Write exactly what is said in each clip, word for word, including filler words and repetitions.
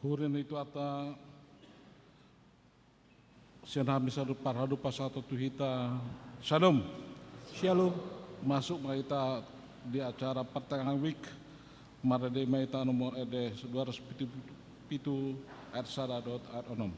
Huria ni Tuhanta, sian hami saluhut parhadou pasahathon tu hita. Syalom. Syalom. Masuk ma hita di acara pertengahan week. Marende ma hita nomor ende dua ratus pitu pulu pitu, ayat sada dohot ayat onom.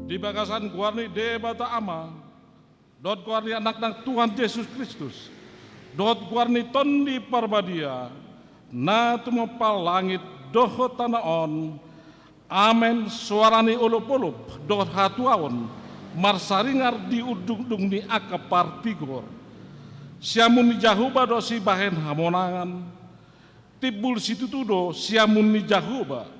Di bagasan goar ni Debata Ama, dohot goar ni Anakna Tuhan Jesus Kristus, dohot goar ni Tondi Parbadia, na tumompa langit dohot tano on. Amen. Soara ni olopolop dohot hatuaon marsaringar di undungundung ni angka partigor. Siamun ni Jahowa do sibahen hamonangan. Timbul situtu do siamun ni Jahowa.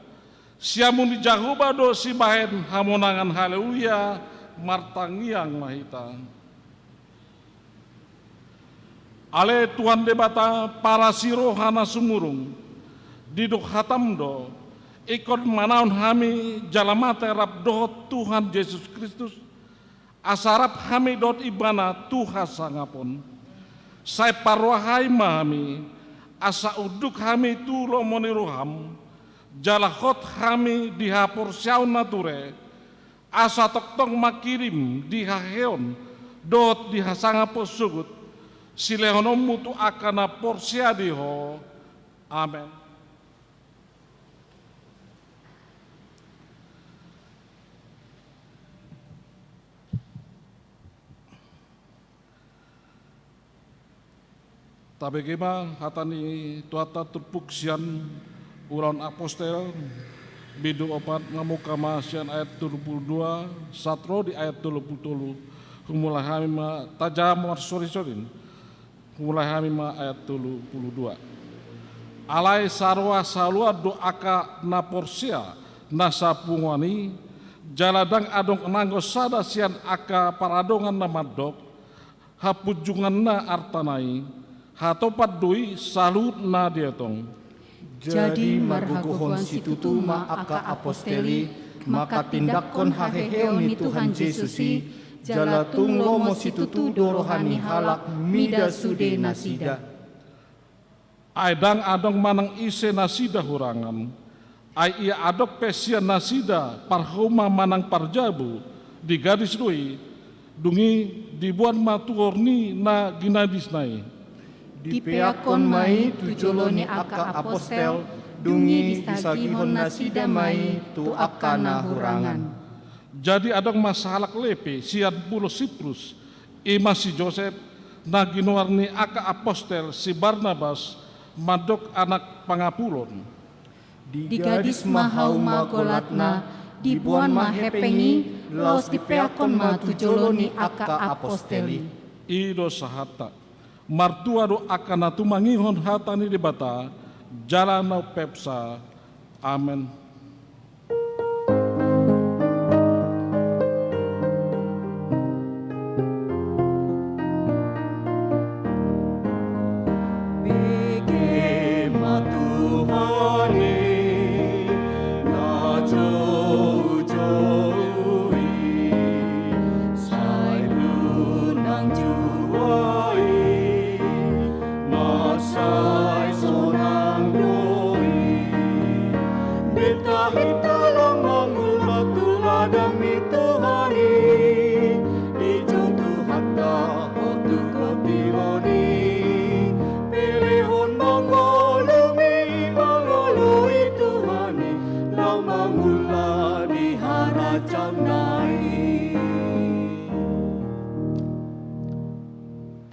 Siamun ni Jahowa do sibahen hamonangan. Haleluya. Martangiang ma hita. Ale Tuhan Debata, parasi roha na sumurung, didok hataM do, ingkon manaon hami jala mate rap dohot Tuhan Jesus Kristus, asa rap hami dohot Ibana tu hasangapon. Sai parrohahai ma hami, asa unduk hami tu lomo ni rohaM, jala hot hami di haporseaon na ture, asa tongtong mangkirim di haheheon dohot di hasangapon sogot, silehononMu tu angka na porsea di Ho. Amen. Tabege ma hata ni Tuhanta turpuk sian Ulaon Apostel, bindu opat, nga muka ma sian ayat tolu pulu dua sahat ro di ayat tolu pulu tolu. Humulai hami ma, tajaha ma marsorisorin. Mulai hami ma ayat tolu pulu dua. Alai saroha saluhut do angka na porsea na sapunguan i, jala ndang adong nanggo sada sian angka paradongan na mandok, hapunjunganna artana i, hatopan do i saluhut na dietong. Jadi margogohon situtu ma angka apostel i, manghatindanghon haheheon ni Tuhan Jesus i, jala tung lomo situtu do roha ni halak mida sude nasida. Ai ndang adong manang ise nasida hurangan. Ai ia adong pe sian nasida parhoma manang parjabu, digadis do i, dung i diboan ma tuhor ni na ginadisna i. Dipeakhon ma i tu jolo ni angka apostel, dung i disagihon nasida ma i tu angka na hurangan. Jadi adong ma sahalak Lepi sian pulo Siprus, i ma si Josep, na ginoar ni angka apostel si Barnabas, mandok anak pangapulon. Digadis ma hauma golatna, diboan ma hepeng i, laos dipeakhon ma tu jolo ni angka apostel i. I do sahatta. Martua do angka na tumangihon hata ni Debata, jala na umpepsa. Amen.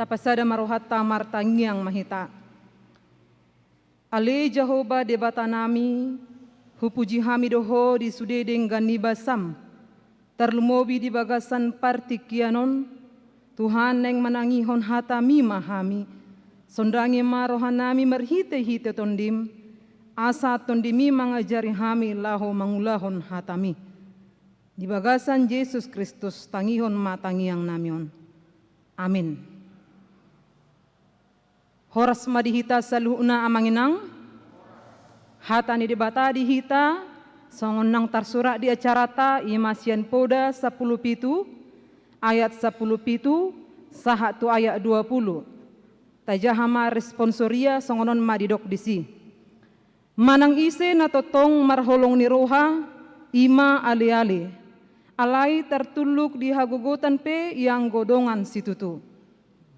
Tapasada ma rohanta, martangiang ma hita. Ale Jahowa Debatanami, hupuji hami do Ho di sude denggan ni basaM, tarlumobi di bagasan partingkian on. Tuhan, naeng manangihon hataMi ma hami. Sondangi ma rohanami marhitehite TondiM, asa TondiMi mangajari hami laho mangulahon hataMi. Di bagasan Jesus Kristus tangihon ma tangiangnami on. Amin. Horas ma di hita saluhutna, amang inang. Hata ni Debata di hita songon na tarsurat di acaranta, i ma sian Poda sampulu pitu, ayat sampulu pitu sahat tu ayat dua pulu. Tajaha ma responsoria, songon on ma didok disi. Manang ise na tongtong marholong ni roha, i ma aleale. Alai tartulluk di hagogotan pe ianggo dongan situtu.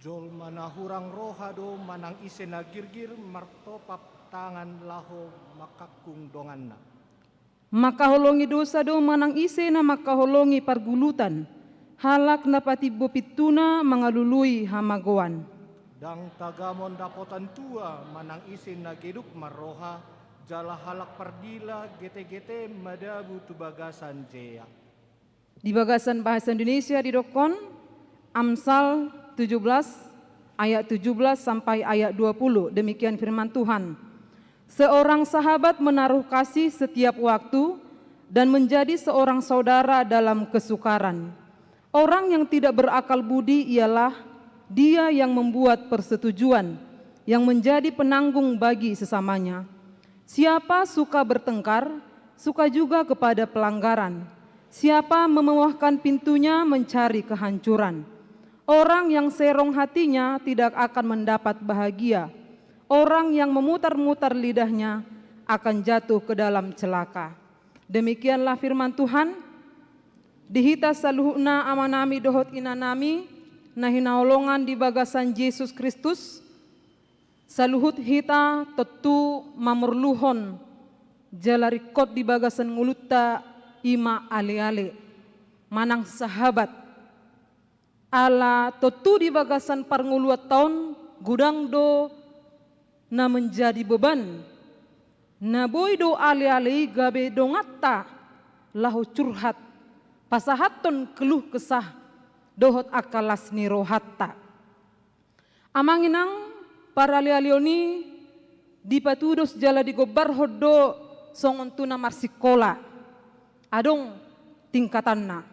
Jolma na hurang roha do manang ise na girgir martopap tangan laho mangkangkung donganna. Mangkaholongi dosa do manang ise na mangkaholongi pargulutan, halak na patimbo pintuna mangalului hamagoan. Ndang tagamon dapotan tua manang ise na geduk marroha, jala halak pardila getegete madabu tu bagasan jea. Di bagasan bahasa Indonesia didokkon, Amsal tujuh belas ayat tujuh belas sampai ayat dua puluh, demikian firman Tuhan. Seorang sahabat menaruh kasih setiap waktu dan menjadi seorang saudara dalam kesukaran. Orang yang tidak berakal budi ialah dia yang membuat persetujuan yang menjadi penanggung bagi sesamanya. Siapa suka bertengkar, suka juga kepada pelanggaran. Siapa memewahkan pintunya mencari kehancuran. Orang yang serong hatinya tidak akan mendapat bahagia. Orang yang memutar-mutar lidahnya akan jatuh ke dalam celaka. Demikianlah firman Tuhan. Di hita saluhutna, amanami dohot inanami na hinaholongan di bagasan Jesus Kristus, saluhut hita tontu mamorluhon jala ringkot di bagasan ngolunta, i ma aleale manang sahabat. Ala tontu di bagasan parngoluanta on godang do na menjadi beban. Na boi do aleale i gabe donganta laho curhat, pasahathon keluh kesah dohot angka las ni rohanta. Amang inang, paralealeon i dipatudos jala digombarhon do songon tu na marsikola. Adong tingkatanna.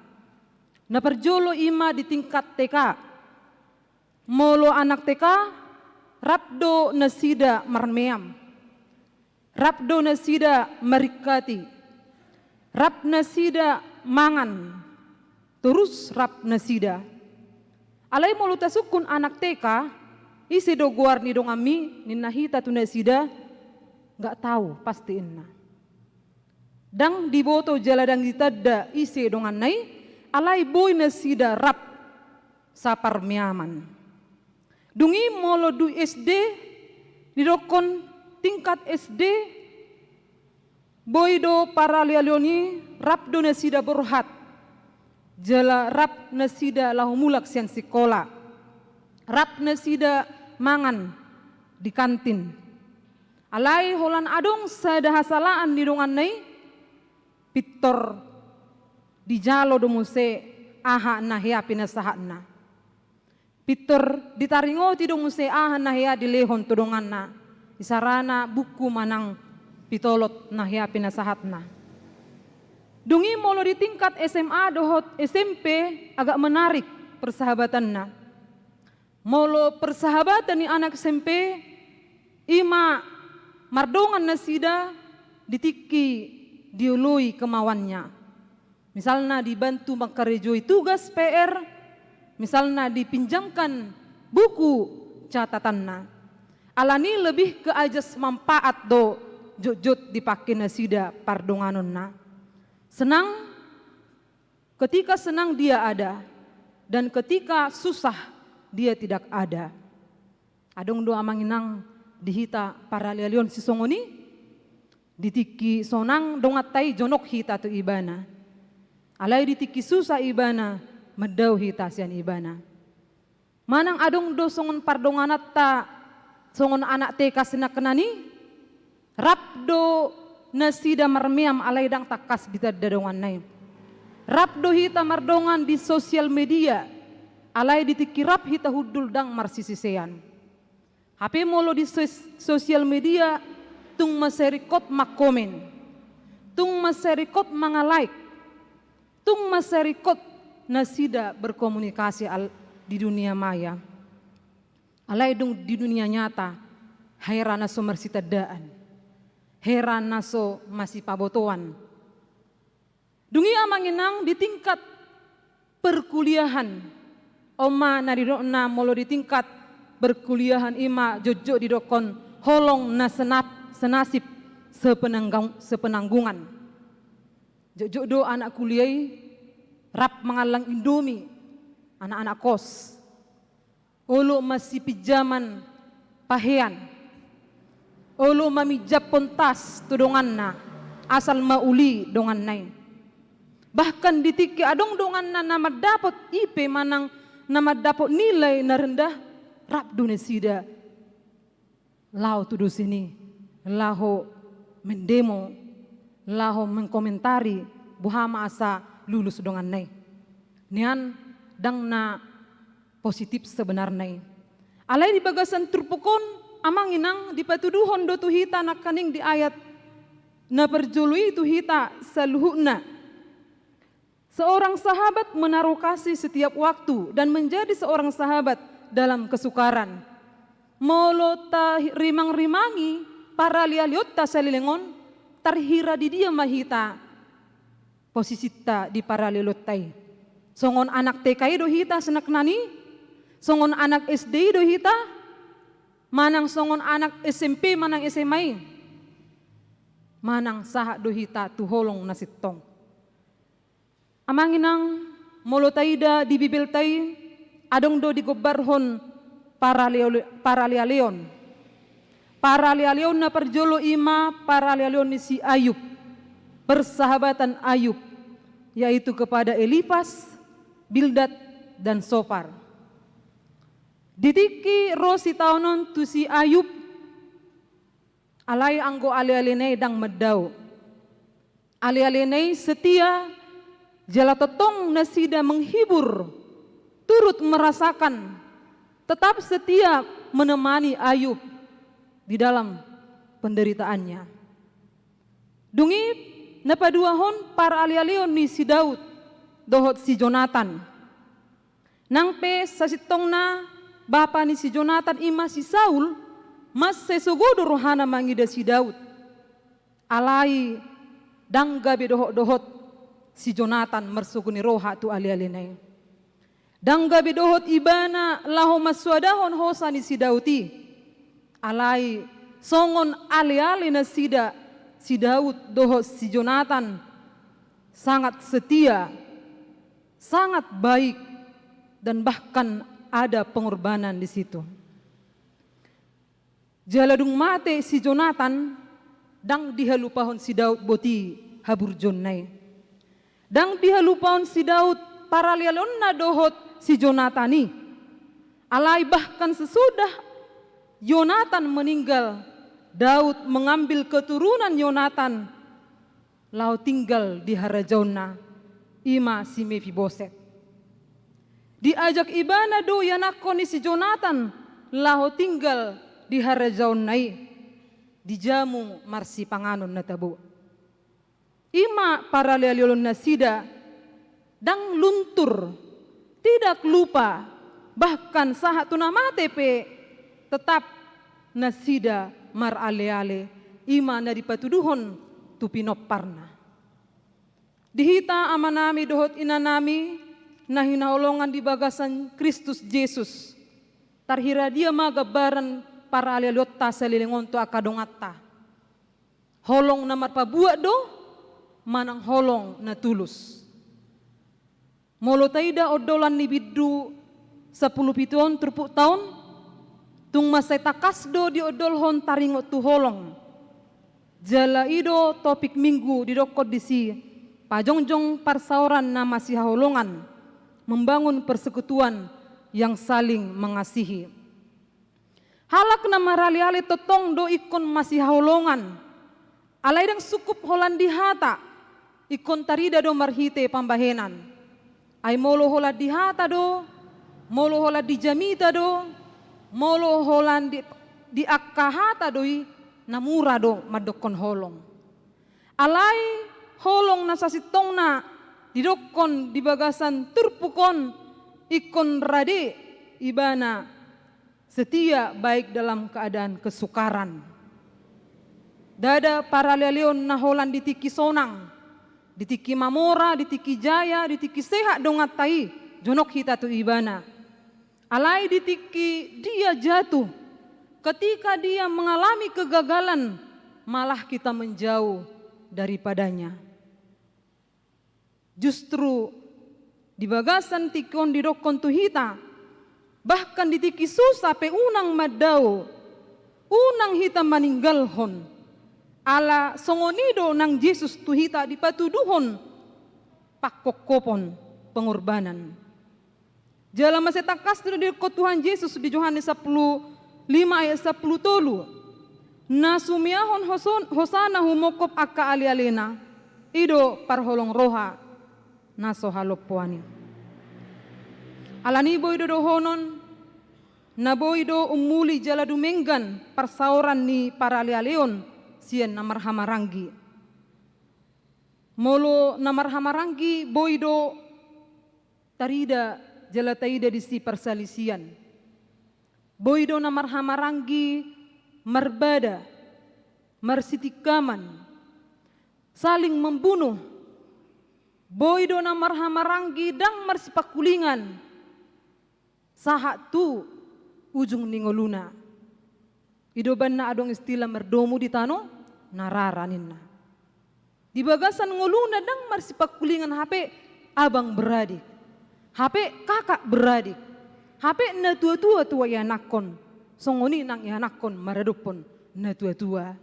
Na parjolo i ma di tingkat T K. Molo anak T K, rap do nasida marmeam. Rap do nasida maringkati. Rap nasida mangan. Torus rap nasida. Alai molo tasungkun anak T K, ise do goar ni donganmi, ninna hita tu nasida, nggak tahu pasti, inna. Ndang diboto jala ndang ditanda ise donganna i, alai boi nasida rap saparmeaman. Dung i molo di S D, didokkon tingkat S D, boi do paralealeon i, rap do nasida borhat. Jala rap nasida laho mulak sian sikola. Rap nasida mangan di kantin. Alai holan adong sada hasalaan ni donganna i, pintor dijalo do muse aha na hea pinasahatna. Pintor ditaringoti do muse aha na hea dilehon tu donganna. Isarana buku manang pitolot na hea pinasahatna. Dung i molo di tingkat S M A dohot S M P agak menarik persahabatanna. Molo persahabatan ni anak S M P, i ma mardongan nasida di tingki dioloi kemauannya. Misalna dibantu mangkarejoi tugas P R, misalna dipinjamkan buku catatanna. Alani lebih ke ajas manfaat do jotjot dipake nasida pardonganonna. Senang ketika senang dia ada, dan ketika susah dia tidak ada. Adong do amang inang di hita paralealeon sisongon i, di tingki sonang donganta i jonok hita tu ibana. Alai di tingki susah ibana mandao hita sian ibana. Manang adong do songon pardongananta songon anak T K sinangkanan i, rap do nasida marmeam alai ndang tangkas ditanda donganna i. Rap do hita mardongan di sosial media, alai di tingki rap hita hundul ndang marsisisean. Hape molo di sos-, sosial media, tung mansai ringkot mangkomen, tung mansai ringkot mangalike, tung mansai ringkot nasida berkomunikasi al-, di dunia maya. Alai dung di dunia nyata, hera na so marsitandaan, hera na so masipabotoan. Dung i amang inang di tingkat perkuliahan, on ma na nidokna molo di tingkat perkuliahan i ma jotjot didokkon holong na senap-, senasib, sepenanggung-, sepenanggungan. Jotjot do anak kuliah i rap mangallang Indomie, anak-anak kos. Olo masipinjaman pahean. Olo maminjamhon tas tu donganna, asal ma uli donganna i. Bahkan di tingki adong donganna na mandapot I P manang na mandapot nilai na rendah, rap do nasida laho tu dosen i, laho mendemo, laho mengkomentari, boha ma asa lulus donganna i. Nian ndang na positif sebenarna i. Alai di bagasan turpuk on, amang inang, dipatuduhon do tu hita nangkaning di ayat na parjolo i tu hita saluhutna. Seorang sahabat menaruh kasih setiap waktu dan menjadi seorang sahabat dalam kesukaran. Molo tarimang-rimangi paralealeonta saleleng on, tarhira di dia ma hita posisinta di paralealeonta i? Songon anak T K i do hita sinangkanan i? Songon anak S D i do hita? Manang songon anak S M P manang S M A i? Manang sahat do hita tu holong na sintong? Amang inang, molo taida di Bibelta i, adong do digombarhon paraleale-, paralealeon. Paralealeon na parjolo i ma paralealeon ni si Ayub, persahabatan Ayub, yaitu kepada Elifas, Bildad, dan Sofar. Di tingki ro sitaonon tu si Ayub, alai anggo alealena i ndang mandao. Alealena i setia, jala tongtong nasida menghibur, turut merasakan, tetap setia menemani Ayub di dalam penderitaannya. Dung i na paduahon paralealeon ni si Daud dohot si Jonatan. Nang pe sasintongna bapa ni si Jonatan i ma si Saul, mansai sogo do rohana mangida si Daud. Alai ndang gabe dohot-dohot si Jonatan marsogo ni roha tu alealena i. Ndang gabe dohot ibana laho mansoadahon hosa ni si Daud i. Alai songon aleale nasida si Daud dohot si Jonatan, sangat setia, sangat baik, dan bahkan ada pengorbanan di situ. Jala dung mate si Jonatan, ndang dihalupahon si Daud boti haburjuonna i. Ndang dihalupahon si Daud paralealeonna dohot si Jonatan i. Alai bahkan sesudah Yonatan meninggal, Daud mengambil keturunan Yonatan laho tinggal di harajaonna, i ma si Mefiboset. Diajak ibana do ianakhon ni si Jonatan laho tinggal di harajaonna i, dijamu marsipanganon na tabo. I ma paralealeon nasida, ndang luntur, tidak lupa, bahkan sahat tu na mate pe tetap nasida maraleale, i ma na dipatuduhon tu pinomparna. Di hita amanami dohot inanami na hinaholongan di bagasan Kristus Jesus, tarhira dia ma gambaran paralealeonta saleleng on tu angka donganta? Holong na marpabuat do, manang holong na tulus? Molo taida ondolan ni bindu sampulu pitu on turpukta on, tung mansai tangkas do diondolhon taringot tu holong. Jala i do topik Minggu didokkon disi, pajongjong parsaoran na masihaholongan, membangun persekutuan yang saling mengasihi. Halak na maraleale tongtong do ingkon masihaholongan. Alai ndang sungkup holan di hata, ingkon tarida do marhite pambahenan. Ai molo holan di hata do, molo holan di jamita do, molo holan di, di angka hata do i, na mura do mandokkon holong. Alai holong na sasintongna didokkon di bagasan turpuk on ingkon rade ibana setia baik dalam keadaan kesukaran. Ndada paralealeon na holan di tingki sonang, di tingki mamora, di tingki jaya, di tingki sehat donganta i, jonok hita tu ibana. Alai di tingki dia jatuh, ketika dia mengalami kegagalan, malah kita menjauh daripadanya. Justru di bagasan tingki on didokkon tu hita, bahkan di tingki susa pe unang mandao, unang hita maninggalhon. Ala songon i do nang Jesus tu hita dipatuduhon pangkophopon, pengorbanan. Jala mansai tangkas do didokkon Tuhan Jesus di Johannes sampulu lima ayat sampulu tolu. Na sumeahon hoson-, hosana humophop angka alealena, i do parholong roha na so halompoan i. Alani boi do dohonon, na boi do umuli jala dumenggan parsaoran ni paralealeon sian na marhahamaranggi. Molo na marhahamaranggi boi do tarida jala taida disi parsalisian. Boi do na marhahamaranggi marbada, marsitikkaman, saling membunuh. Boi do na marhahamaranggi ndang marsipangkulingan sahat tu ujung ni ngoluna. I do umbahen na adong istilah mardomu di tano na rara ninna. Di bagasan ngoluna ndang marsipangkulingan hape abang beradik, hape kakak beradik, hape natuatua tua ianakhon, songon i nang ianakhon maradophon natuatua.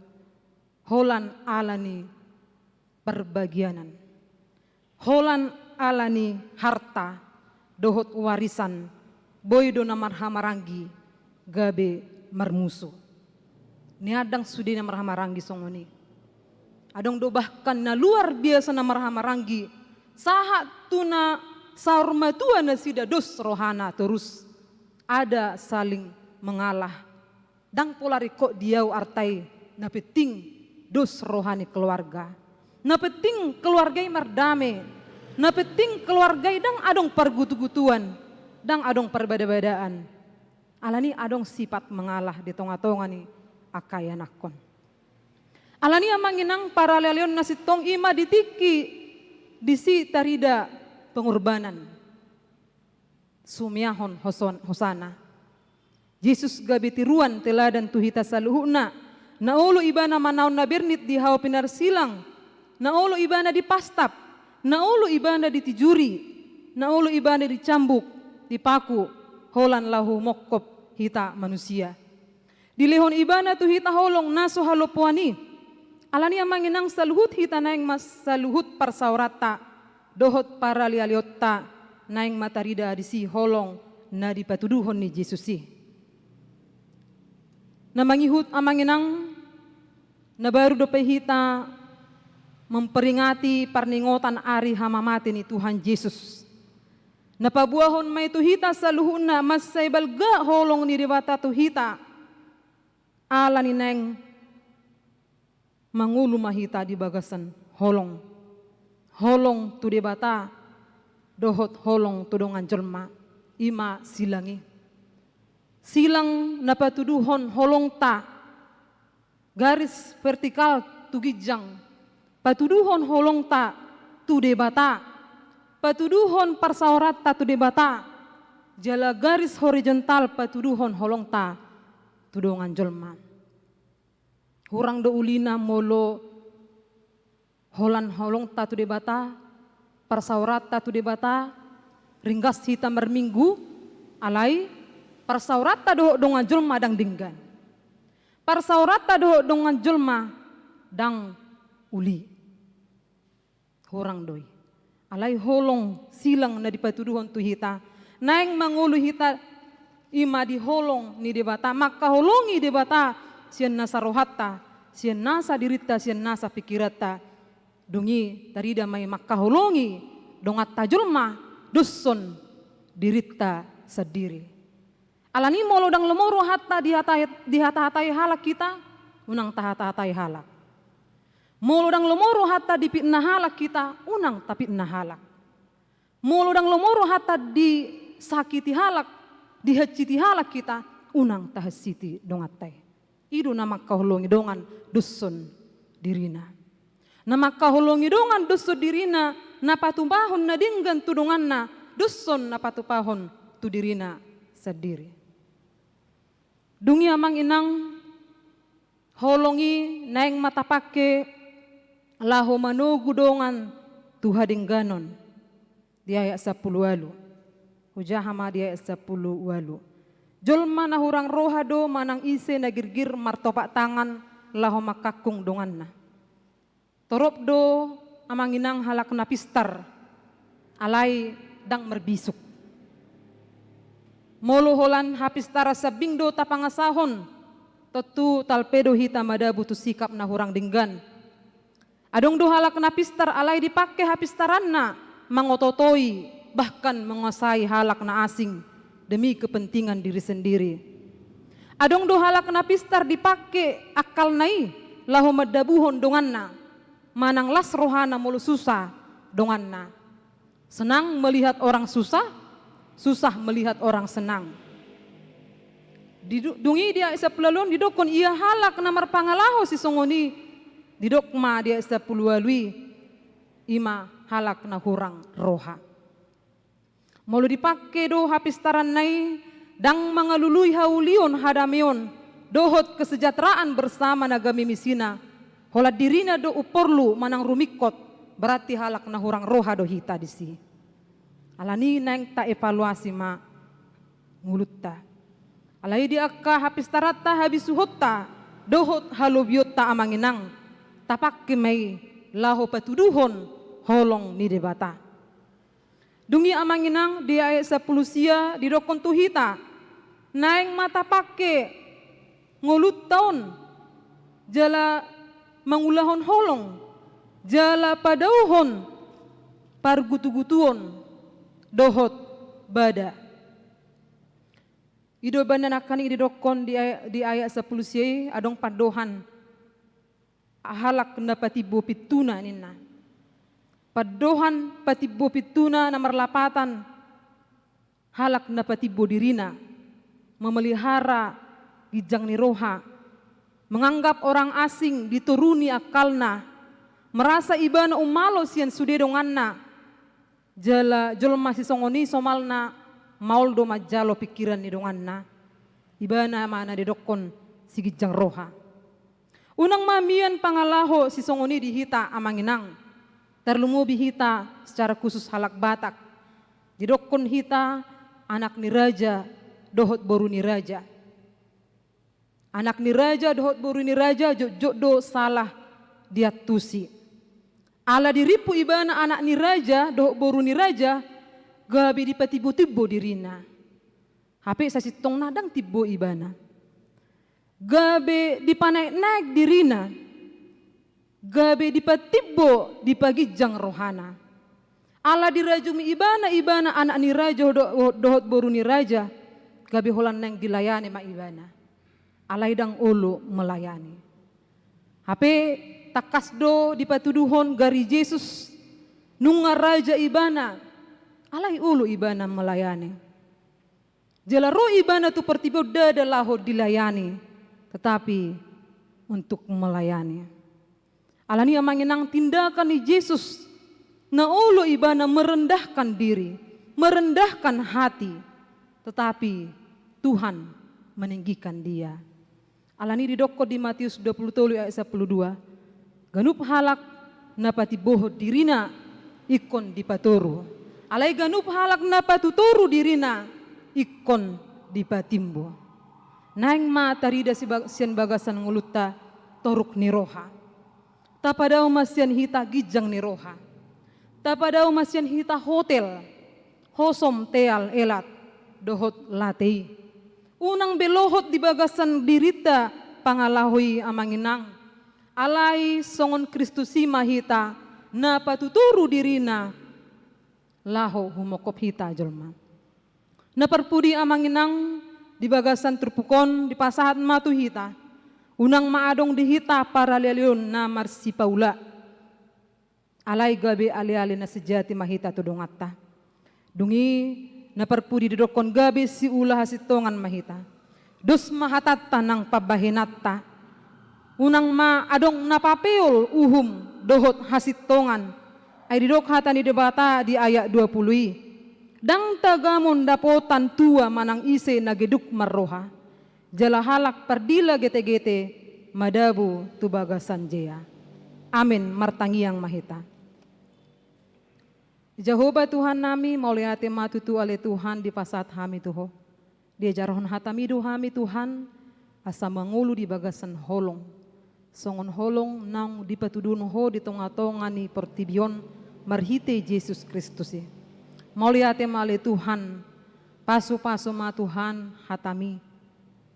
Holan ala ni parbagianan. Holan ala ni harta dohot warisan, boi do na marhahamaranggi gabe marmusu. Nian ndang sude na marhahamaranggi songon i. Adong do bahkan na luar biasa na marhahamaranggi, sahat tu na saur matua nasida dos rohana torus. Ada saling mengalah. Ndang pola ringkot di au arta i, na penting dos roha ni keluarga. Na penting keluarga i mardame. Na penting keluarga i ndang adong pargutugutuan, ndang adong parbadabadaan. Alani adong sifat mengalah di tongatonga ni angka ianakhon. Alani amang inang paralealeon na sintong i ma di tingki disi tarida pengorbanan. Sumeahon hoson-, hosana. Jesus gabe tiruan teladan tu hita saluhutna. Na olo ibana manaon na bernit di hau pinarsilang, na olo ibana dipastap, na olo ibana ditijuri, na olo ibana dicambuk, dipaku, holan laho monghop hita manusia. Dilehon ibana tu hita holong na so halompoan i. Alani amang inang saluhut hita naeng ma saluhut parsaoranta dohot paralealeonta naeng ma tarida disi holong na dipatuduhon ni Jesus i. Na mangihut amang inang, na baru dope hita memperingati parningotan ari hamamate ni Tuhan Jesus. Na paboahon ma i tu hita saluhutna mansai balga holong ni Debata tu hita. Alani naeng mangolu ma hita di bagasan holong. Holong tu Debata dohot holong tu dongan jolma, i ma silang i. Silang na patuduhon holongta, garis vertikal tu ginjang, patuduhon holongta tu Debata, patuduhon parsaoranta tu Debata, jala garis horizontal patuduhon holongta tu dongan jolma. Hurang do ulina molo holan holongta tu Debata, parsaoranta tu Debata, ringgas hita marminggu, alai parsaoranta dohot dongan jolma ndang denggan. Parsaoranta dohot dongan jolma ndang uli. Hurang do i. Alai holong silang na dipatuduhon tu hita, Naeng mangolu hita i ma di holong ni Debata, mangkaholongi Debata sian nasa rohanta, sian nasa dirinta, sian nasa pingkiranta. Dung i tarida ma i mangkaholongi donganta jolma doshon dirinta sandiri. Alani molo ndang lomo rohanta dihata-, dihatahatai halak hita, unang tahatahatai halak. Molo ndang lomo rohanta dipitnah halak hita, unang tapitnah halak. Molo ndang lomo rohanta disakiti halak, dihansiti halak hita, unang tahansiti donganta i. I do na mangkaholongi dongan doshon dirina. Na mangkaholongi dongan doshon dirina, na patupahon na denggan tu donganna, doshon na patupahon tu dirina sandiri. Dung i amang inang, holong i naeng ma tapangke laho manogu dongan tu hadengganon. Di ayat sampulu ualu. Hujaha ma di ayat sampulu ualu. Jolma na hurang roha do manang ise na girgir martopak tangan laho mangkangkung donganna. Torop do amang inang halak na pistar, alai ndang marbisuk. Molo holan hapistaran sambing do tapangasahon, tontu talpe do hita madabu tu sikap na hurang denggan. Adong do halak na pistar alai dipangke hapistaranna mangoto-otoi, bahkan menguasai halak na asing demi kepentingan diri sendiri. Adong do halak na pistar dipangke akkalna i laho mandabuhon donganna, manang las rohana molo susa donganna. Senang melihat orang susah, susah melihat orang senang. Di du-, dung i di ayat sampulu ualu on didokkon ia halak na marpangalaho sisongon i, didok ma di ayat sampulu ualu i, i ma halak na hurang roha. Molo dipangke do hapistaranna i ndang mangalului haulion, hadameon, dohot kesejahteraan bersama na gabe misina, holan dirina do umporlu manang rumingkot, berarti halak na hurang roha do hita disi. Alani naeng taevaluasi ma ngolunta. Alai di angka hapistaranta, habisuhonta, dohot halobionta amang inang, tapangke ma i laho patuduhon holong ni Debata. Dung i amang inang di ayat sampulu sia didokkon tu hita, naeng ma tapangke ngolunta on, jala mangulahon holong, jala padauhon pargutugutuon dohot bada. I do baenan nangkaning didokkon di ay-, di ayat sampulu sia i adong pandohan halak na patimbo pintuna ninna. Pandohan patimbo pintuna na marlapatan halak na patimbo dirina, memelihara ginjang ni roha, menganggap orang asing ditoruni akkalna, merasa ibana ummalo sian sude donganna, jala jolma sisongon i somalna maol do manjalo pingkiran ni donganna, ibana ma na didokkon siginjang roha. Unang ma mian pangalaho sisongon i di hita amang inang, tarlumobi hita secara khusus halak Batak. Didokkon hita anak ni raja dohot boru ni raja. Anak ni raja dohot boru ni raja jotjot do salah diantusi. Ala dirimpu ibana anak ni raja dohot boru ni raja, gabe dipatimbotimbo dirina. Hape sasintongna ndang timbo ibana. Gabe dipanaeknaek dirina, gabe dipatimbo, dipaginjang rohana. Ala dirajumi ibana, ibana anak ni raja do-, dohot boru ni raja, gabe holan naeng dilayani ma ibana. Alai ndang olo melayani. Hape tangkas do dipatuduhon gari Jesus, nunga raja ibana, alai olo ibana melayani. Jala ro ibana tu portibi on ndada laho dilayani, tetapi untuk melayani. Alani amang inang, tindakan ni Jesus na olo ibana merendahkan diri, merendahkan hati, tetapi Tuhan meninggikan dia. Alani didokkon di Matius dua pulu tolu ayat sampulu dua, ganup halak na patimbohon dirina ingkon dipatoru. Alai ganup halak na patutoru dirina ingkon dipatimbo. Naeng ma tarida siba-, sian bagasan ngolunta toruk ni roha. Tapadao ma sian hita ginjang ni roha. Tapadao ma sian hita hotel. hosom, teal, elat, dohot late i. Unang be lohot di bagasan dirinta pangalaho i, Amang Inang. Alai songon Kristus i ma hita, na patutoru dirina laho humongkop hita jolma. Na parpudi, Amang Inang, di bagasan turpuk on dipasahat ma tu hita, unang ma adong di hita paralealeon na marsipaula. Alai gabe aleale na sejati ma hita tu donganta. Dung i, na parpudi, didokkon gabe siula hasintongan ma hita. Dos ma hatanta nang pambahenanta. Unang ma adong na papeol uhum dohot hasintongan. Ai didok hata ni Debata di ayat dua pulu i: Ndang tagamon dapotan tua manang ise na geduk marroha. Jala halak pardila getegete madabu tu bagasan jea. Amen. Martangiang ma hita. Jahowa Tuhannami, mauliate ma tutu ale Tuhan dipasahat hami tu Ho. Diajarhon hataMi do hami Tuhan, asa mangolu di bagasan holong. Songon holong naung dipatuduhon Ho di tongatonga ni portibi on marhite Jesus Kristus i. Mauliate ma ale Tuhan, pasupasu ma Tuhan hataMi.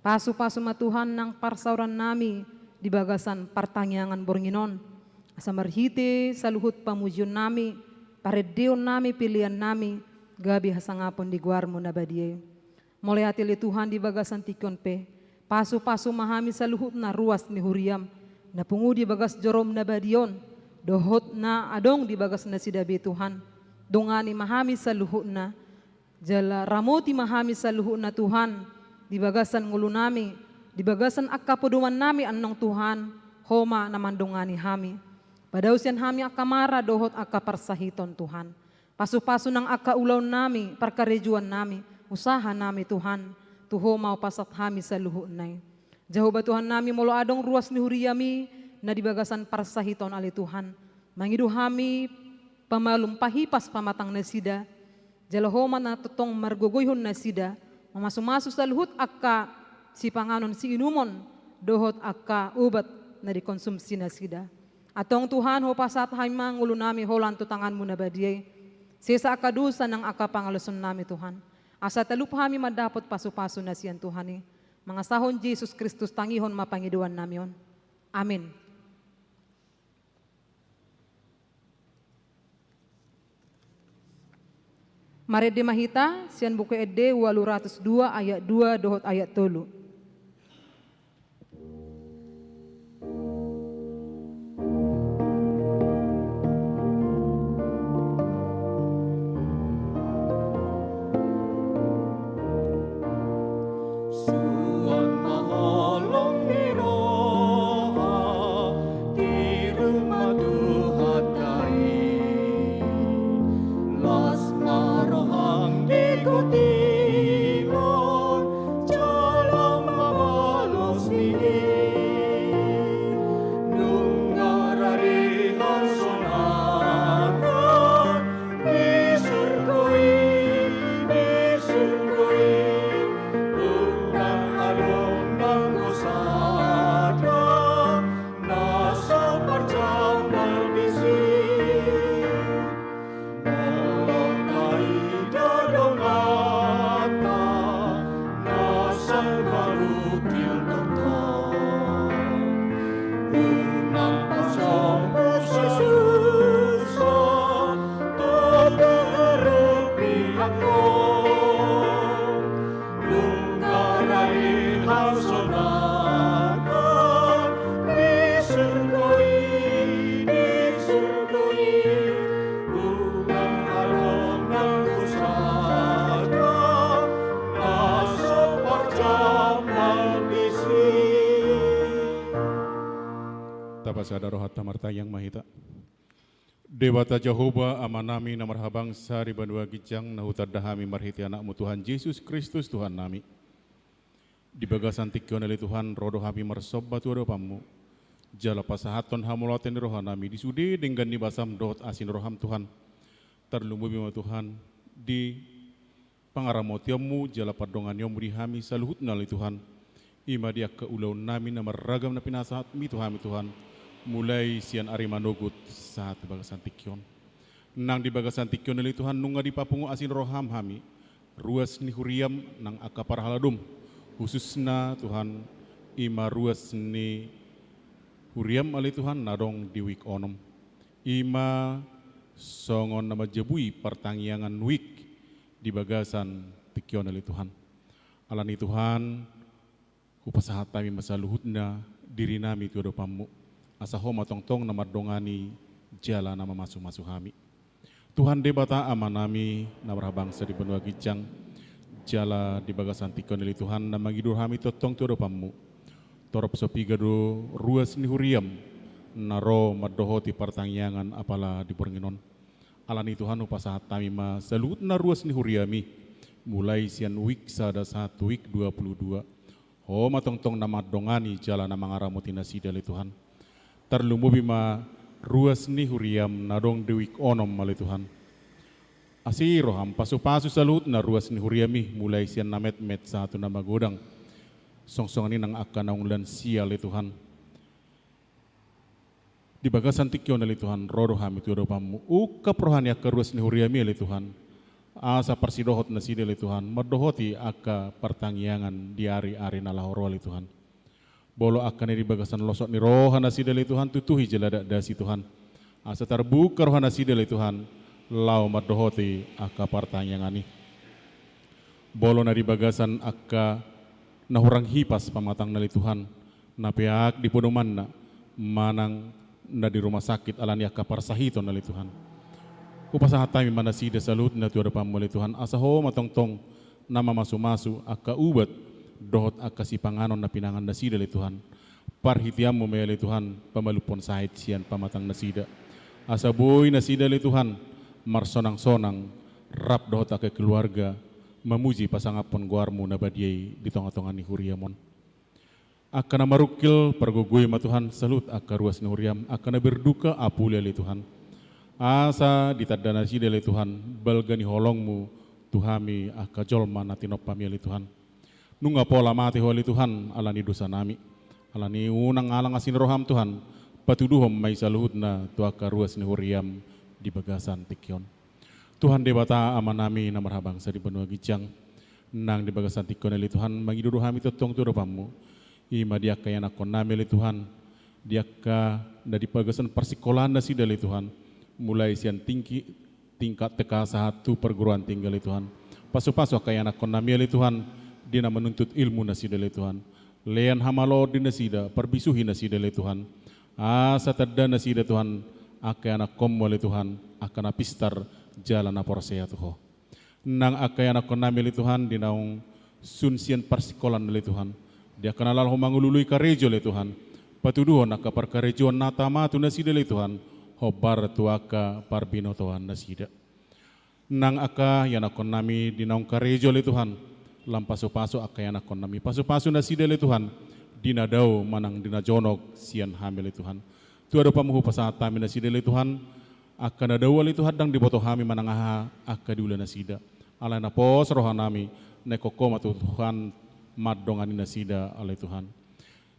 Pasupasu ma Tuhan nang parsaorannami di bagasan partangiangan borngin on. Asa marhite saluhut pamujionnami, parendeonnami, peleannami, gabe hasangapon di goarMu na badia i. Mauliate ale Tuhan di bagasan tingki on pe. Pasupasu ma hami saluhutna ruas ni huriaM, na pungu di bagas joroM na badia on, dohot na adong di bagas nasida be Tuhan. Dongani ma hami saluhutna, jala ramoti ma hami saluhutna Tuhan, di bagasan ngolunami, di bagasan angka podomannami annon Tuhan, Ho ma na mandongani hami. Padao sian hami angka mara dohot angka parsahiton Tuhan. Pasupasu nang angka ulaonnami, parkarejoannami, usahanami Tuhan, tu Ho ma hupasahat hami saluhutna i. Jahowa Tuhannami, molo adong ruas ni huriaMi na di bagasan parsahiton ale Tuhan, mangido hami pamalum, pahipas pamatang nasida, jala Ho ma na tongtong margogoihon nasida, mamasumasu saluhut angka sipanganon siinumon dohot angka obat na dikonsumsi nasida. Antong Tuhan, hupasahat hami ma ngolunami holan tu tanganMu na badia i. Sesa angka dosa nang angka pangalosonnami Tuhan, asa talup hami mandapot pasupasu na sian Tuhan i. Mangasahon Jesus Kristus tangihon ma pangidoannami on. Amin. Marende ma hita sian Buku Ende ualu ratus dua ayat dua dohot ayat tolu. Suang ma holong ni roha, tiru ma Tuhanta i. Las ma roham di gotimon, jalo ma balos ni i. Nunga rade hasonangan di surgo i, di surgo i, unang adong nanggo sada na so parjambar disi. Molo taida donganta na sai marutil tongtong, unang pasombu sasusa, tongtong harupi angkon. Nunga rade hasonangan di surgo i, di surgo i, unang adong nanggo sada na so parjambar disi. Tapasada rohanta, martangiang ma hita. Debata Jahowa, Amanami na marhabangsa di banua ginjang, na hutanda hami marhite AnakMu Tuhan Jesus Kristus, Tuhannami. Di bagasan tingki on ale Tuhan, ro do hami marsomba tu adopanMu, jala pasahathon hamauliateon ni rohanami di sude denggan ni basaM dohot asi ni rohaM, Tuhan. Tarlumobi ma, Tuhan, di pangaramotionMu jala pandonganionMu di hami saluhutna ale Tuhan. I ma di angka ulaonnami na marragam na pinasahatMi tu hami, Tuhan, mulai sian ari manogot sahat tu bagasan tingki on. Nang di bagasan tingki on ale Tuhan, nunga dipapungu asi ni roham hami ruas ni huriam nang angka parhaladom, khususna Tuhan, i ma ruas ni huriam ale Tuhan na adong di wijk onom. I ma songon na manjabui partangiangan wijk di bagasan tingki on ale Tuhan. Alani Tuhan, hupasahat hami ma saluhutna diri nami tu adopanmu, asa Ho ma tongtong na mandongani jala na mamasumasu hami. Tuhan Debata Ama nami na marhabangsa di banua ginjang, jala di bagasan tingki on ale Tuhan na mangido hami tongtong tu adopanmu. Torop so piga do ruas ni huriam na ro mandohoti partangiangan apala di borngin on. Alani Tuhan, hupasahat hami ma saluhutna ruas ni huriami, mulai sian wijk sada sahat tu wijk dua pulu dua. Ho ma tongtong na mandongani jala na mangaramoti nasida ale Tuhan. Tarlumobi ma ruas ni huriam na adong di wijk onom ale Tuhan. Asi roham pasupasu saluhutna ruas ni huriami, mulai sian na metmet sahat tu na magodang. Songsongon i nang angka naung lansia ale Tuhan. Di bagasan tingki on ale Tuhan, ro do hami tu adopanmu. Ungkap roha ni angka ruas ni huriami ale Tuhan. Asa parsidohot nasida ale Tuhan mandohoti angka partangiangan di ari-ari na laho ro ale Tuhan. Molo angka na di bagasan losok ni roha nasida ale Tuhan, tutuhi jala dakdasi Tuhan. Asa tarbuka roha nasida ale Tuhan, laho mandohoti angka partangiangan i. Molo na di bagasan angka na hurang hipas pamatangna ale Tuhan, na peak di podomanna, manang na di rumah sakit alani angka parsahiton ale Tuhan. Hupasahat hami ma nasida saluhutna tu adopanmu ale Tuhan, asa Ho ma tongtong na mamasumasu angka ubat dohot angka sipanganon na pinangan nasida ale Tuhan. Parhiteanmu ma i ale Tuhan pamalumhon sahit sian pamatang nasida. Asa boi nasida ale Tuhan marsonangsonang rap dohot angka keluarga mamuji pasangaphon goarmu na badia i di tongatonga ni huriam on. Angka na marungkil, pargogoi ma Tuhan saluhut angka ruas ni huriam, angka na berduka apuli ale Tuhan. Asa ditanda nasida ale Tuhan balga ni holongmu tu hami angka jolma na tinompami ale Tuhan. Nunga pola mate Ho ale Tuhan alani dosa nami. Alani unang alang asi ni roham Tuhan, patuduhon ma i saluhutna tu angka ruas ni huriam di bagasan tingki on. Tuhan Debata Ama nami na marhabangsa di banua ginjang, nang di bagasan tingki on ale Tuhan, mangido do hami tongtong tu adopanmu. I ma di angka ianakkon nami ale Tuhan, di angka na di bagasan parsingkolaan nasida ale Tuhan, mulai sian tingki, tingkat T K sahat tu perguruan tinggi ale Tuhan. Pasupasu angka ianakkon nami ale Tuhan, di na manuntut ilmu nasida ale Tuhan. Lean hamaloon di nasida, parbisuhi nasida ale Tuhan. Asa tanda nasida Tuhan, angka ianakkonmu ale Tuhan, angka na pistar jala na porsea tu Ho. Nang angka ianakkon nami ale Tuhan, di naung sun sian parsingkolaan ale Tuhan, di angka na laho mangulului karejo ale Tuhan, patuduhon angka parkarejoan na tama tu nasida ale Tuhan, hombar tu angka parbinotoan nasida. Nang angka ianakkon nami di naung karejo ale Tuhan, lam pasupasu angka ianakkon nami, pasupasu nasida ale Tuhan, di na dao manang di na jonok sian hami ale Tuhan. Tu adopanmu hupasahat hami nasida ale Tuhan, angka na dao ale Tuhan ndang diboto hami manang aha angka diula nasida. Alai na pos roha nami, na ingkon Ho ma Tuhan mandongani nasida ale Tuhan.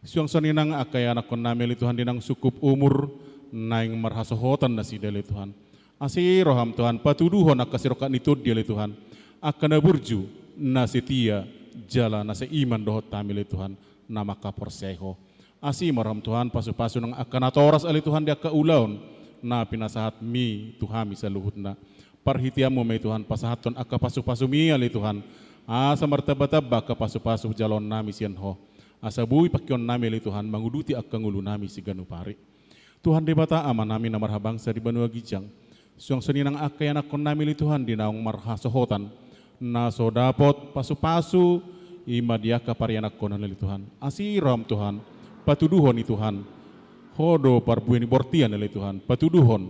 Suang songon i nang angka ianakkon nami ale Tuhan di naung sungkup umur, naeng marhasohotan nasida ale Tuhan. Asi roham Tuhan, patuduhon angka sirongkap ni tondi ale Tuhan. Angka na burju, na setia, jala na seiman dohot hami ale Tuhan, na mangkaporseai Ho. Asi ma roham Tuhan, pasupasu nang angka natoras ale Tuhan di angka ulaon na pinasahatmi tu hami saluhutna. Parhiteanmu ma i Tuhan pasahathon angka pasupasumi ale Tuhan, asa martambatamba angka pasupasu jaloonnami sian Ho. Asa boi pangkeonnami ale Tuhan manguduti angka ngolunami siganup ari. Tuhan Debata Amanami na marhabangsa di banua ginjang, suang songon i nang angka ianakkonnami ale Tuhan di naung marhasohotan, na so dapot pasupasu, i ma di angka parianakkonon ale Tuhan. Asi roham Tuhan, patuduhon i Tuhan, Ho do parbue ni bortian ale Tuhan, patuduhon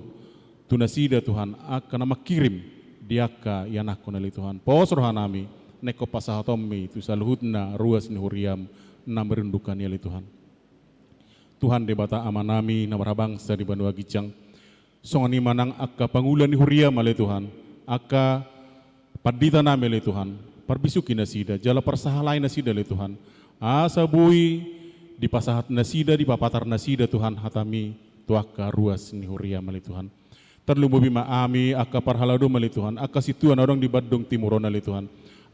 tu nasida Tuhan angka na mangkirim di angka ianakkon ale Tuhan. Pos rohanami, na ingkon pasahatonmi tu saluhutna ruas ni huriam na marinduk i ale Tuhan. Tuhan Debata Amanami na marhabangsa di banua ginjang, songon i ma nang angka pangula ni huriam ale Tuhan, angka panditanami ale Tuhan, parbisuhi nasida, jala parsahalai nasida ale Tuhan, asa boi dipasahat nasida, dipapatar nasida Tuhan hatami tu angka ruas ni huriam ale Tuhan. Tarlumobi ma hami angka parhaladoM ale Tuhan, angka sintua na adong di bandung timur on ale Tuhan.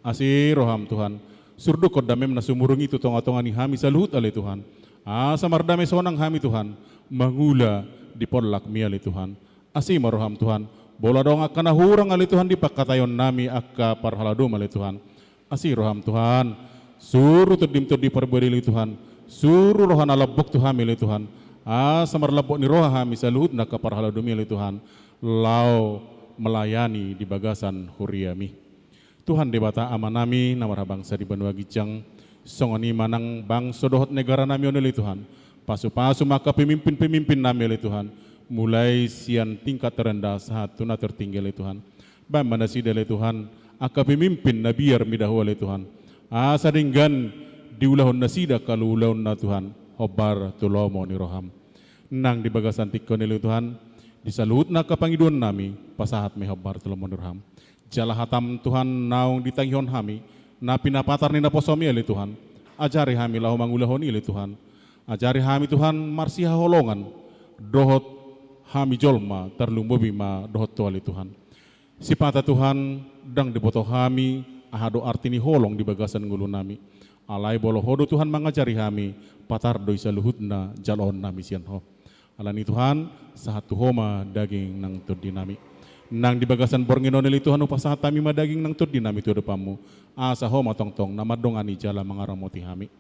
Asi rohaM Tuhan, surdukkon dameM na sumurung i tu tongatonga ni hami saluhut ale Tuhan. Asa mardame sonang hami Tuhan, mangula di pollakMi ale Tuhan. Asi ma rohaM Tuhan, molo adong angka na hurang ale Tuhan di pangkataionnami angka parhaladoM ale Tuhan. Asi rohaM Tuhan, suru TondiM Tondi Parbue ale Tuhan, suru roha na lambok tu hami ale Tuhan, asa marlambok ni roha hami saluhutna angka parhaladoMi ale Tuhan, laho melayani di bagasan huriaMi. Tuhan Debata Amanami na marhabangsa di banua ginjang, songon i ma nang bangso dohot negaranami on ale Tuhan, pasupasu ma angka pemimpin-pemimpin nami ale Tuhan, mulai sian tingkat terendah sahat tu na tertinggi ale Tuhan. Bahen ma nasida ale Tuhan, angka pemimpin na biar mida Ho ale Tuhan. Asa denggan diulahon nasida angka ulaonna Tuhan, hombar tu lomo ni rohaM. Nang di bagasan tingki on ale Tuhan, di saluhutna angka pangidoannami, pasahat ma i hombar tu lomo ni rohaM. Jala hataM Tuhan naung ditangihon hami, na pinapatar ni naposoMi ale Tuhan. Ajari hami laho mangulahon i ale Tuhan. Ajari hami Tuhan marsihaholongan, dohot hami jolma tarlumobi ma dohot Ho ale Tuhan. Sipata Tuhan, ndang diboto hami, aha do arti ni holong di bagasan ngolunami. Alai molo Ho do Tuhan mangajari hami, patar do i saluhutna jaloonnami sian Ho. Alani Tuhan, sahat tu Ho ma daging nang tondinami. Nang di bagasan borngin on ale Tuhan, hupasahat hami ma daging nang tondinami tu adopanMu. Asa Ho ma tongtong na mandongani jala mangaramoti hami.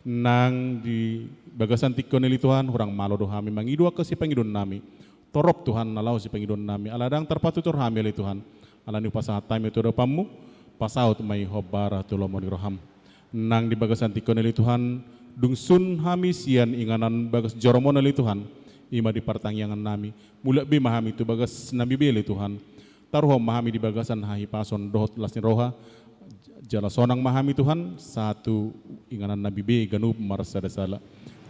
Nang di bagasan tingki on ale Tuhan, hurang malo do hami mangido angka sipangidoannami. Torop Tuhan na laho sipangidoannami, ala ndang tarpatutur hami ale Tuhan. Alani hupasahat hami tu adopanMu, pasaut ma i hombar tu lomo ni rohaM. Nang di bagasan tingki on ale Tuhan, dung sun hami sian inganan bagas joroM on ale Tuhan, i ma di partangiangannami, mulak be ma hami tu bagasnami be ale Tuhan. Taruhon ma hami di bagasan hahipason dohot las ni roha, jala sonang ma hami Tuhan, sahat tu inganannami be ganup marsadasada.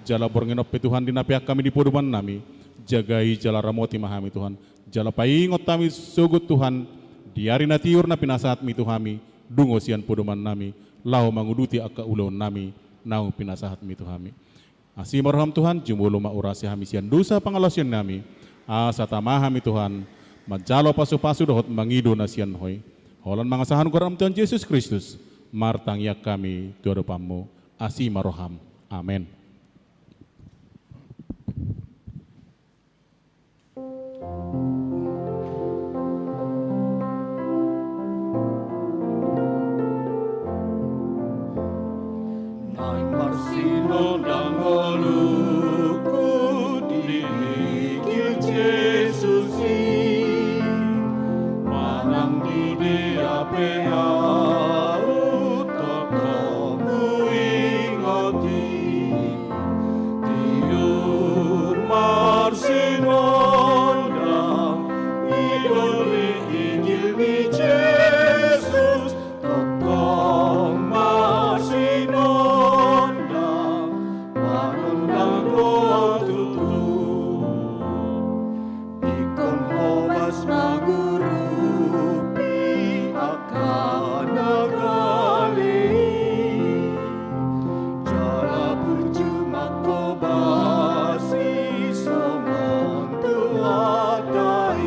Jala borngin on pe Tuhan dinapean hami di podomannami, jagai jala ramoti ma hami Tuhan. Jala paingot hami sogot Tuhan, di ari na tiur na pinasahatMi tu hami, dungo sian podomannami, laho manguduti angka ulaonnami, naung pinasahatMi tu hami. Asi ma rohaM Tuhan, jumolo ma urasi hami sian dosa pangalaosionnami. Asa tama hami Tuhan, manjalo pasupasu dohot mangido na sian Ho i. Holan mangasahon goarM Tuhan Jesus Kristus, martangiang hami tu adopanMu. Asi ma rohaM. Amen. Naeng marsinondang ngolungku di igil Jesus i, manang di dia pe ahu tongtong huingot i. Tiur marsinondang, ido ni igil ni Jesus, tongtong marsinondang, manondang do ahu tutu. Ingkon hobas mangurupi angka na gale i, jala burju manghobasi songon tu hata i.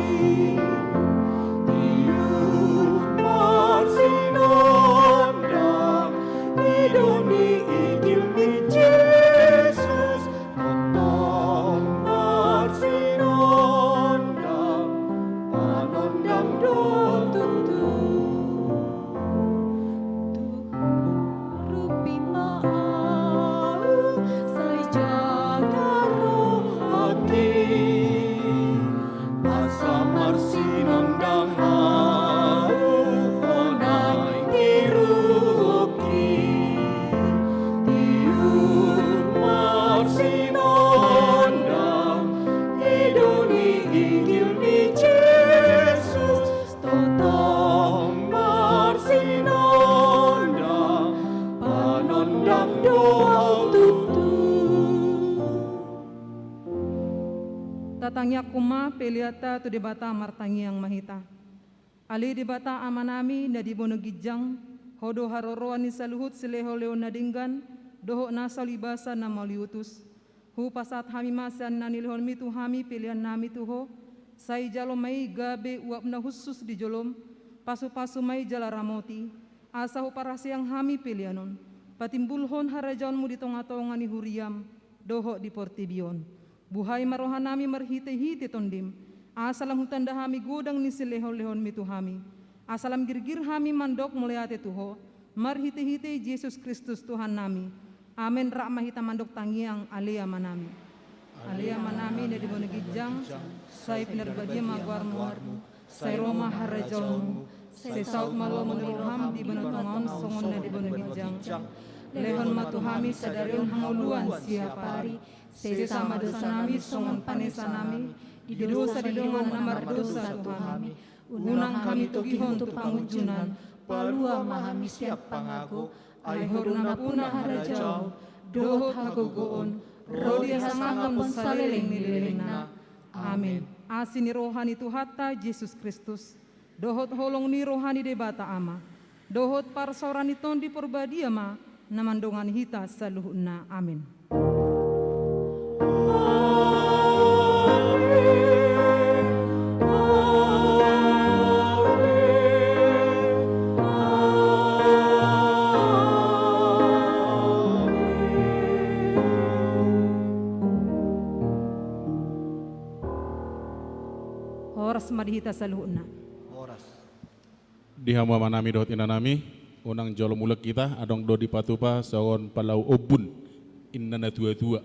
Tiur marsinondang, ido ni igil ni Jesus, tongtong marsinondang, manondang do ahu tutu. Turupi ma ahu, sai jaga rohangki. Asa marsinondang ahu, Ho naeng tiruhonki. Tiur marsinondang, ido ni igil ni Jesus, tongtong marsinondang, manondang do ahu tutu. Tatangiangkon ma peleanta tu Debata. Martangiang ma hita. Ale Debata Amanami na di banua ginjang, Ho do haroroan ni saluhut silehonlehon na denggan dohot na saliuliuliutus. Hupasahat hami ma sian na nilehonMi tu hami peleannami tu Ho, Sai jalo ma i gabe uap na hushus di jolom, pasupasu ma i jala ramoti, asa huparhaseang hami pelean on, patimbulhon harajaonmu di tongatonga ni huriam, dohot di portibi on. Buhai ma rohanami marhitehite Tondim, asa lam hutanda hami godang ni silehonlehonmi tu hami, asa lam girgir hami mandok mauliate tu Ho, marhitehite Jesus Kristus Tuhannami. Amen. Rap ma hita mandok tangiang Ale Amanami. Ale Amanami na di banua ginjang, sai pinarbadia ma goarmu, sai ro ma harajaonmu, sai saut ma lomo ni roham di banua tonga on songon na di banua ginjang. Lehon ma tu hami sadari on hangoluan siapari, sesa ma dosanami songon panesanami di dosa ni dongan na mardosa tu hami. Unang hami togihon tu pangunjunan, palua ma hami sian pangago, ai Ho do nampuna harajaon, dohot hagogoon, ro di hasangapon saleleng ni lelengna. Amen. Asi ni roha ni Tuhanta Jesus Kristus, dohot holong ni roha ni Debata Ama, dohot parsaoran ni Tondi Porbadia ma na mandongani hita saluhutna. Amen. Horas ma di hita saluhutna. Horas. Di hamu amanami dohot inanami, unang jolo mulak hita, adong do dipatupa songon palau ombun, inna na tuatua.